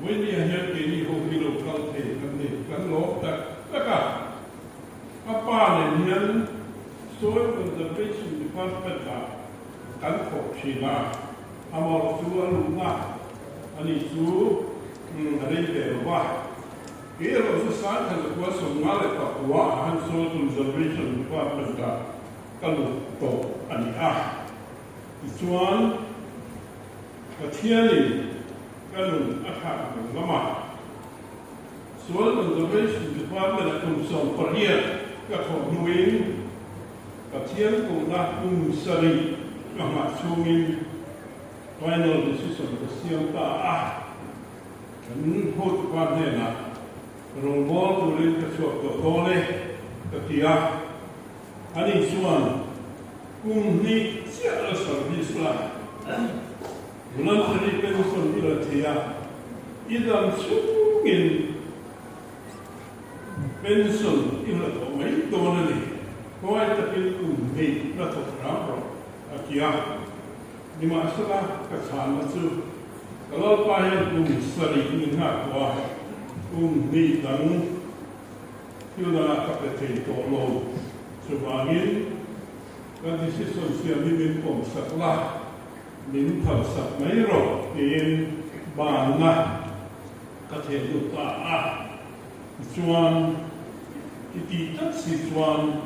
Vawinia hian keini ho hi lo kal thei kan ni, kan lawm tak tak a. Ka pa nen hian Soil Conservation Department-ah kan thawk thin a, amawr chu a luhna a ni chu a rei ve lo va. Kei erawh chu Sangkhat 1959 ah han Soil Conservation Department-ah ka lut tawh a ni a. Tichuan, Pathianin ka nun a thlak dang lam a, Soil Conservation Department-a kum 18 ka thawh hnuin Pathian kohna kum sarih ka nghah chhungin final decision ka siam ta a. Kan hotupa hnenah rawngbâwl turin ka chhuak tawh dawn e, ka ti a. Ani chuan kum hnih chiah la service la, voluntary pension i la thei a, i dam chhungin pension i hla tawh mai dawn a ni, huai takin kum hnih la thawk hram rawh, a ti a. Nimahsela ka chhanna chu ka Lalpa hian kum sarih min nghak tawh a, kum hnih dang Thil dangah ka pe thei tawh lo. Chuvangin ka decision siam hi min pawm sak la, min phal sak mai rawh tiin banna ka theh lut ta a. Tichuan, i tih tlat si chuan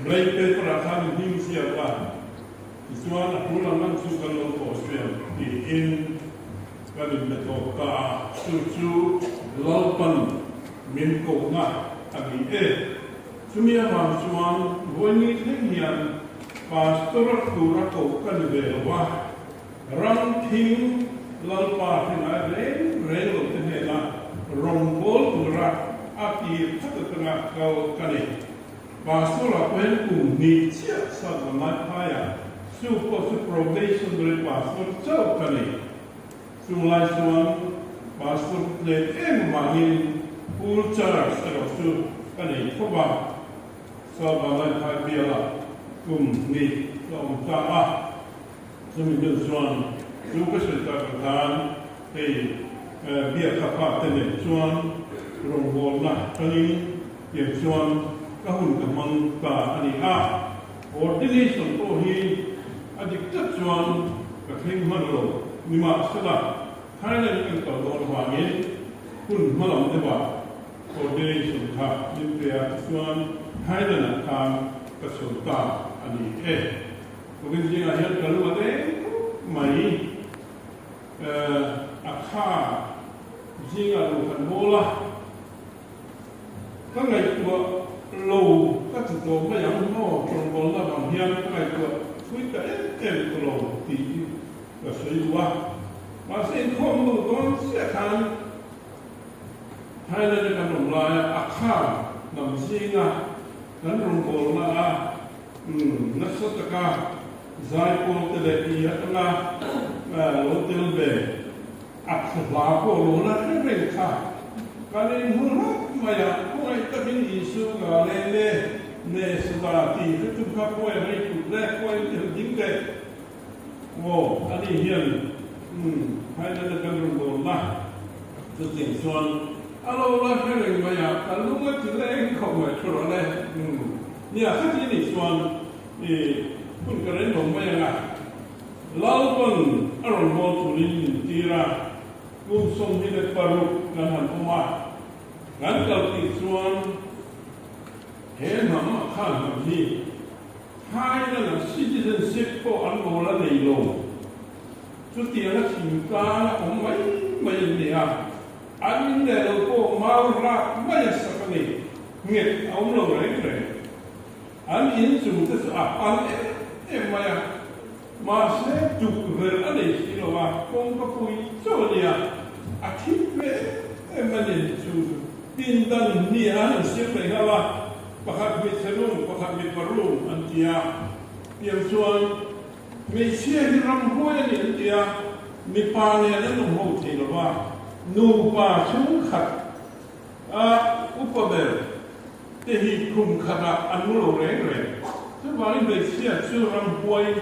blank paper-ah khan i hming ziak a, tichuan a tul ang ang chu kan lo tawh siam tiin Kan inbe tawp ta a, chu chu Lalpan min kohna a ni e. Chumi avang chuan vawiini thleng hian Pastor tura koh ka ni ve lo a, ram thing Lalpa hre ngai reng reng lo te hnena rawngbâwl tura a tir khat atanga kal ka ni. Pastor ah pawh hian kum hnih chiah sat la ngai phai a, chu pawh chu probationary pastor chauh ka ni. Chung lai chuan pastor tlem em vangin full charge erawh chu ka nei thawp a, Sava Laiphai bialah kum hnih ka awm ta a, chumi hnu chuan chu ka sawi tak ang khan hei biak ka pa te nen chuan rawngbawlna tangin tiang chuan ka hun ka hmang ta a ni a. Ordination pawh hi a dik tak chuan ka thleng hman lo. Nimahsela, Thailand kan kal dawn avangin hun hma lam deuhah ordination kha min pe a, tichuan Thailand-ah khan ka chho ta a ni e. Tukin zingah hian ka lu a leng khawp mai. A kha zingah lu khan bawl a. Ka ngaihtuah lo ka ti tawh mai ang maw? Rawngbawlna vang hian ka ngaihtuah thui ta em em tawh lo tih ka sawi duh a. Mahse inkhawm luh dawn chiah khan Thailand-a kan awm laia a kha hnam zinga kan rawngbawlna a nasa taka zaipawl te leh i atanga lo tel ve A hla pawh lo la hre reng kha. Kan inhmu hlauh mai a, khawngaih takin Isu ka le le ne sada tih hre tum kha khawi a rei tut le, khawi a inhelh ding le. Aw, ani hian umm Thailand a kan rawn dawn na chutiang chuan a lo la hre reng mai a, ka lung a ti leng khawp mai thu rawh le. Umm nia khati anih chuan i hun ka reng lo mai ang a. Lalpan a rawn bawl turin min tir a, kum 26 kan han awm a, kan kal tih chuan he hnam a khan hnam hi Thailand-a citizenship pawh an lo la nei lo. Chutianga thingtlang a awm mai mai an ni a, an in leh lo pawh mau rak mai a sak a ni, nghet a awm lo reng reng. An in chung te chu a pan em em mai a, mahse tukverh a nei si lo a, kawngka pui chauh a nia, a thim ve em em a ni chu chu pindan hnih an han siam leh nghal a, pakhat hmeichhe room, pakhat mipa room an ti a, tiang chuan hmeichhia hi ramhuai a ni an ti a, mipa nen an awm ho thei lo va, nupa chhungkhat a upa ber. Te hi khum khatah an mu lo reng reng. Chuvangin hmeichhia chu ramhuai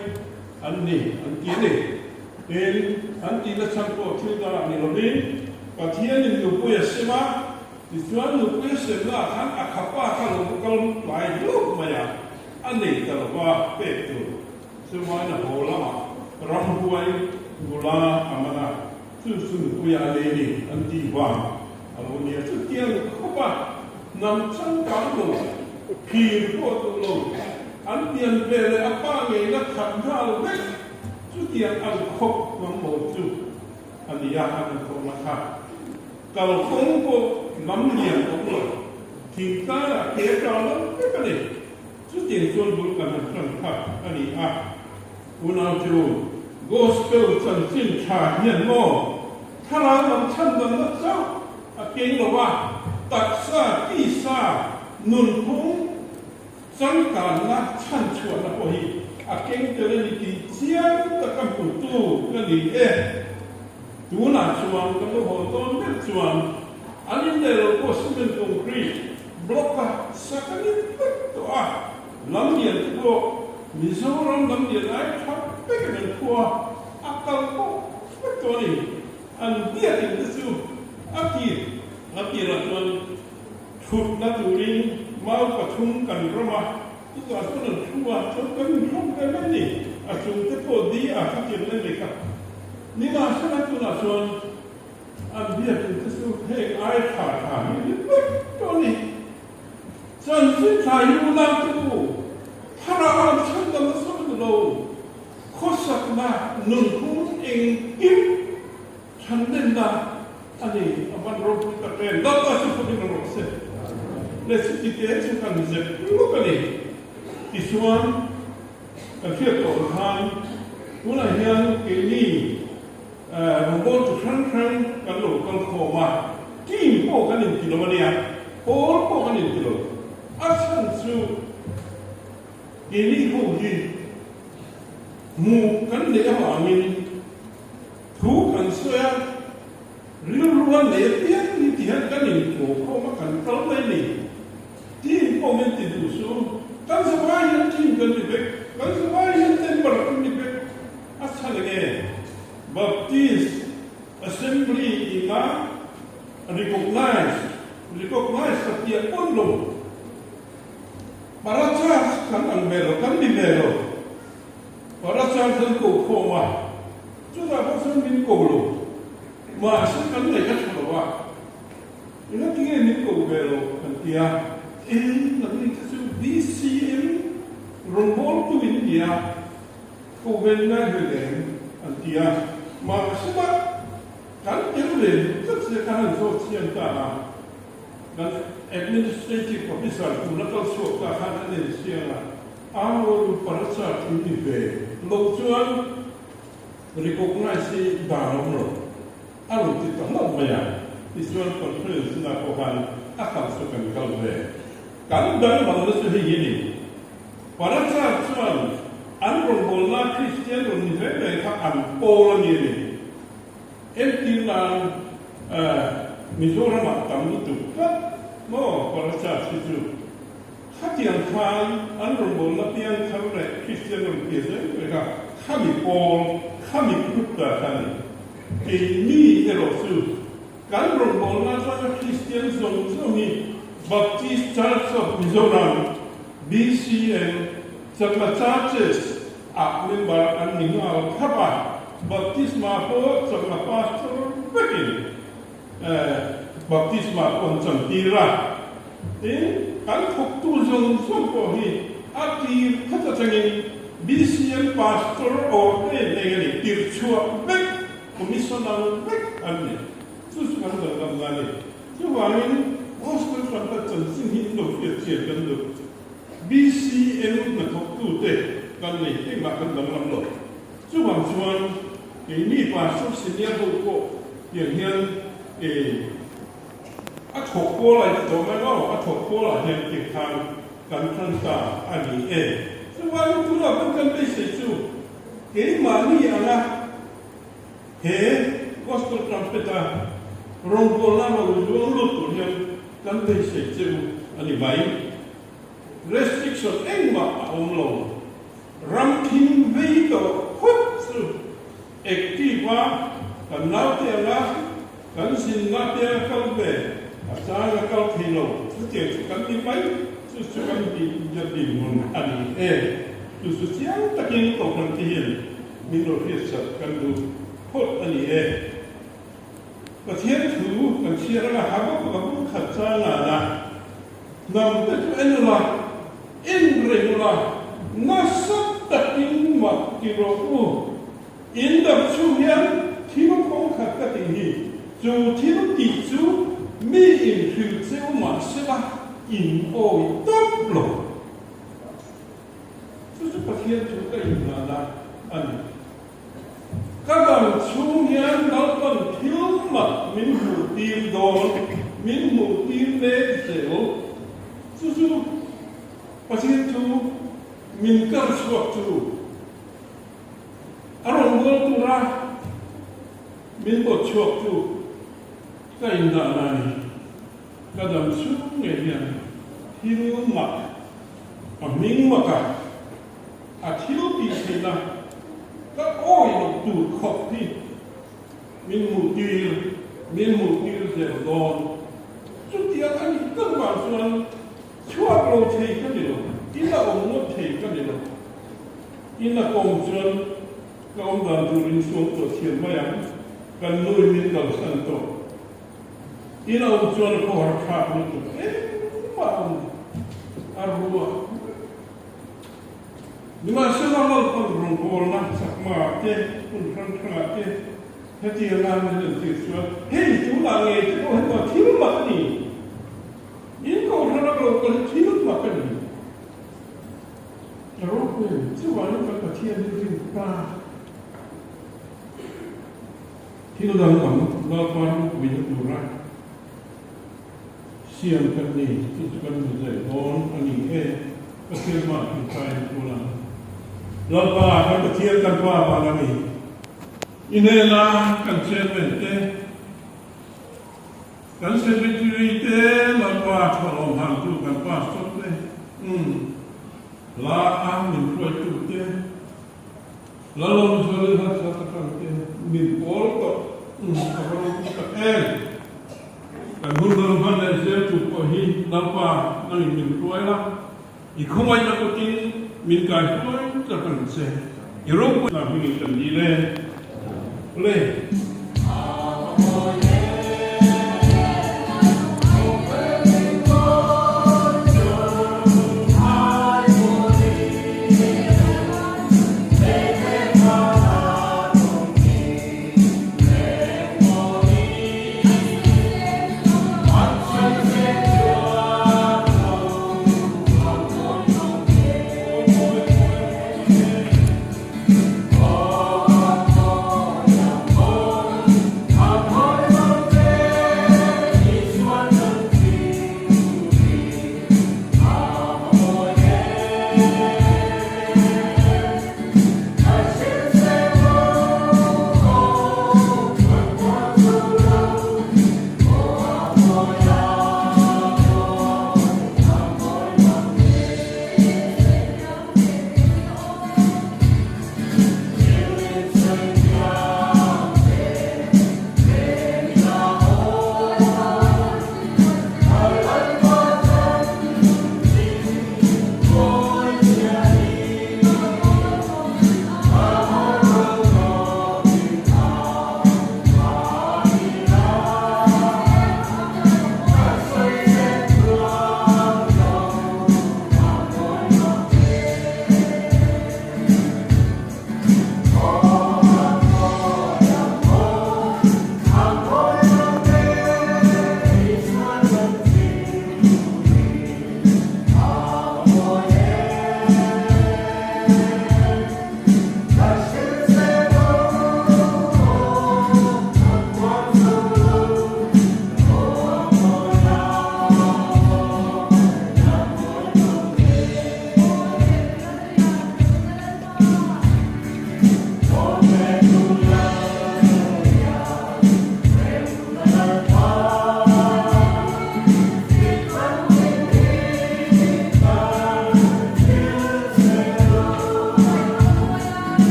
an ni an ti a ni. Tin, an tihna chhan pawh thil dangah ni lovin Pathianin nupui a sem a, tichuan nupui a semnaah khan a khapa kha lo kal tlai hlauh mai a, a nei ta lo va pek tur. Chuvain a haw lamah ramhuai nula a man a, chu chu nupuia a nei ni an tih vang a lo nia. Chutiang khawpa hnam changkang lo, phir pawh duh lo, an pian ve leh a pa ngeina khat nghal vek, chutiang ang khawp hnam mawl chu a ni a, an inthawhna kha kalkawng pawh lam lian awm lo, thingtlaiah ke tang lo vek a ni. Chutiang chuan bul kan han hran kha a ni a, unau chu Gospel chanchin tha hian maw thlarau lam chhandamna chauh a keng lo a, taksa, tisa, nunphung, changkanna, chhanchhuahna pawh hi a keng tel a ni tih chiang taka hmutu ka ni e. Tunah chuan ka lo haw dawn meuh chuan an inneih loh pawh cement concrete block a sak a ni vek tawh a, lamlian te pawh Mizoram lamlian ai tha vekin an khua a kal pawh vek tawh a ni. An biakin te chu a tir a tirah chuan thutna turin mau pathum kan ram a, chutah chuan an thu a, chuan kan inhawm ve mai a ni. A chung te pawh di a khatiang mai mai kha. Nimahsela tunah chuan An biakin te chu heng ai tha tha hi ni vek tawh a ni. Chanchin tha hi unau te u, thlarau lam chhandam a sawi ni lo, khawsakna nunphung engkim chhandenna a ni. A van ropui tak em, Lalpa chu pawhin a rawh se. Le chuti te chu kan zep lawk a ni. Tichuan, kan hriat tawh ang khan tunah hian keini Rawngbâwl chi hrang hrang kan lo kal khâwm a, team pawh kan inti lo a nia, pawl pawh kan inti lo. A chhan chu keini ho hi hmuh kan neih avângin thu kan sawi a, rilru a nei apiang hi ti hian kan inko khâwm a, kan kal mai a ni. Team pawh min ti duh suh, kan zavai hian team kan ni vek, kan zavai hian member kan ni vek. A chhan enge? Baptist Assembly ina recognize, recognize ka piah pawn lo. Para Church kan ang ve lo, kan ni ve lo. Para Church an ko khawm a, chutah pawh chuan min ko lo. Mahse kan ngaih a tha lo a, eng tinge min ko ve lo kan ti a, eng nangni te chu BCM rawngbawltu in ni a, Ko ven ngai ve lem an ti a, mahsela kan tel ve duh tlat se khan an zawt chiang ta a, kan Administrative Officer tuna kal chhuak ta khan an en chiang a, Aw Parachar in ni ve lo chuan recognise hi dan awm lo a rawn ti ta hlauh mai a, tichuan conference na pawh khan a kal chu kan kal ve. Kan danglamna chu hei hi a ni. Parachar chuan an rawngbawlna Kristian rawn ni reng reng kha an pawl a ni a ni. Entir nan Mizoramah tam lutuk tlat maw Parachar hi chu. Khatiang khan an rawngbawlna piang thar leh Kristian rawn pian reng reng kha khami pawl, khami group ta kha a ni. Keini erawh chu Kan rawngbawlna atanga Kristian zawng zawng hi Baptist Church of Mizoram, BCM, Chakma Churches ah member an ni nghal thlap a, Baptisma pawh Chakma Pastor vekin Baptisma pawh an chantir a. Tin, kan thawktu zawng zawng pawh hi a tir khat atangin BCM Pastor ordain eng a ni, tirchhuah vek Commissioner vek an ni. Chu chu kan danglam na a ni. Chuvangin Gospel Trumpet chanchin hi in lo hriat chian kan duh. BCM hnathawktute kan nei engmah kan danglam lo. Chuvang chuan keini Pastor Senior ho pawh tiang hian e a thawk pawl ah i ti tawh mai maw? A thawk pawl ah hian tiang khan kan tan ta a ni e. Chuvangin tunah kan kan beisei chu keimahni anga He Gospel Trumpet-a rawngbawlna ro luang lut tur hian kan beisei che u a ni mai. Restriction engmah a awm lo. Ram thim vei tawh phawt chu active-a kan naute anga. Kan zinna piang kal ve a chang a kal thei lo, chutiang chu kan ni mai, chu chu kan dinhmun a ni e. Chu chu chiang takin Kohhran te hian min lo hriatsak kan duh phawt a ni e. Pathian thu kan chhiar anga Habakkuk a bung khat chang nana hnam te chu en ula, en reng ula, nasa takin mak ti rawh u. In dam chhung hian thil kawng khat ka tih hi, chu thil tih chu mi in hrilh cheu mah sela in awi tawp lo. Chu chu Pathian thu ka inhlan a a ni. Ka dam chhung hian Lalpan thil mak min hmuh tir dawn, min hmuh tir mek zel. Chu chu Pathian thu min kar chhuak chu. A rawn bual tura min bawt chhuak chu ka indah na a ni. Ka dam chhung ngei hian thil mak, a hming maka a thil tih theihna ka awi loh tur khawp hi min hmuh tir, min hmuh tir zel dawn. Chutiang a nih tak vang chuan chhuak lo thei ka ni lo, in a awm ngawt thei ka ni lo. In a kawm chuan ka awm dan turin suam tawh thiam mai ang, kan nui min kalsan tawh. In a awm chuan a khawhar thlak lutuk engmah a awm a ruah Nimahsela Lalpan rawngbawlna chakma te hmun hrang hrangah te hetianga min entir chuan hei tunah ngei te pawh hetiang thil mak a ni. In kohhran a lo kal hi thil mak a ni. A ropui a ni. Chuvangin kan Pathian hi rin ta. Thil danglam Lalpa ropuina tura siam kan ni, chu chu kan hmu zel dawn a ni e, Pathian hmaah kan tlai thul ang. Lalpa, kan Pathian kan Pa vang a ni. I hnena kan chairman te, kan secretary te, Lalpa thawhlawm hantu kan pastor te, umm, hla a min hruaitu te, Lalawm zualin harsa tak ang te min pawl tawh a va ropui tak em! Kan hun rawn hman leh zel tur pawh hi Lalpa nangin min hruai la, i khawngaihna kutin min kai hruai tak ang che. I ropui hna hmingin kan dil e. Le.